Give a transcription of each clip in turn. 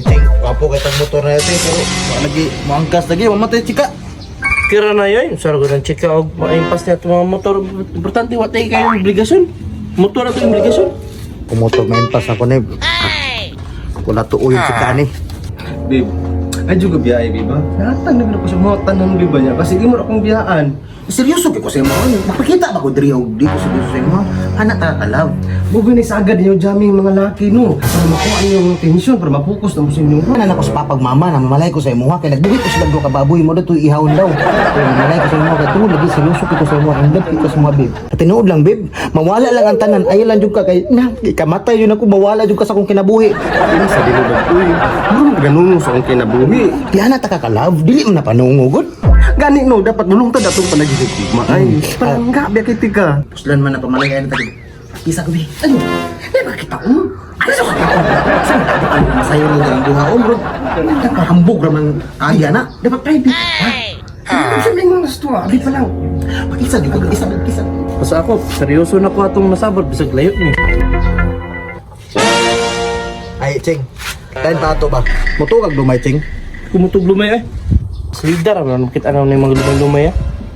Cheng, wapo kay tag motor na ito, pero wa lagi moangkas lagi, mamatay chika. Kira na yun, saro ko ng chika og maimpas niya itong mga motor. Importante, wa tayo kayo obligasyon. Motor na itong obligasyon. Kung motor maimpas ako ni. Wala tuo yung chika ni. Babe, ay juga biyahe, babe, ha? Natang na ko sa mga tanan, babe, ba niya? Kasi imo ra akong biyaan. Seryoso kay ko sa imo. Magpakita ba ko diri og di ko seryoso sa imo? Ana ta ka love. Bubi ni sagad ninyo jamming mga laki, no? Para makuha niyo yung attention, para mapokus na mo sa inyo. Ana na ko sa papag mama na mamalay ko sa imo ha kay nagbuhit ko sila duha ka baboy mo dito ihawon daw. Pero mamalay ko sa imo kay tungod lagi seryoso kay ko sa imo, in love kay ko sa imo, babe. At tinuod lang, babe, mawala lang ang tanan ayo lang jud ka kay na ikamatay yun ako mawala jud ka sa akong kinabuhi. Ini sa dinubag, uy. Muro ganun sa akong kinabuhi. Di ana ta ka love, dili man na panungo gud. Gani, no, dapat bulong ta datong panagihigugma. Ay, parang nga, biya kay tika. Puslan man na pamalay ana ta. Isa ko, babe. Ano? Di ba kita, um? Ay, so saan ka ang masayo ng ang duha om bro? Nakahambog ra man kaya na. Dapat private, ha? Ano sa mga nasto, abi pa lang. Pakisa jud ka, isa isa. Basta ako, seryoso na ko atong nasabot, bisag layo ni. Ay, Cheng. Kain pa ato ba? Mutugag lumay, Cheng. Kumutog lumay eh. Slidar, ano makita na yung mga lumay-lumay eh.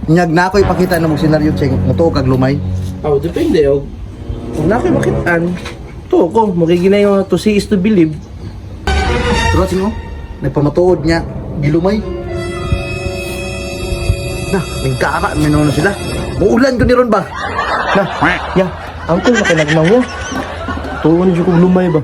Nyag na ako ipakita na mong senaryo, Cheng. Mutugag lumay. Oh, depende. Og, kung na kayo makitaan, to ko, magiginay yung to see is to believe. Pero Cheng, oh. Nagpamatuod niya. Gilumay. Na, nagkaka, minono sila. Muulan ko ni ron ba? Na, ya, angkol na kinagnaw niya. Tuon siya kong lumay ba?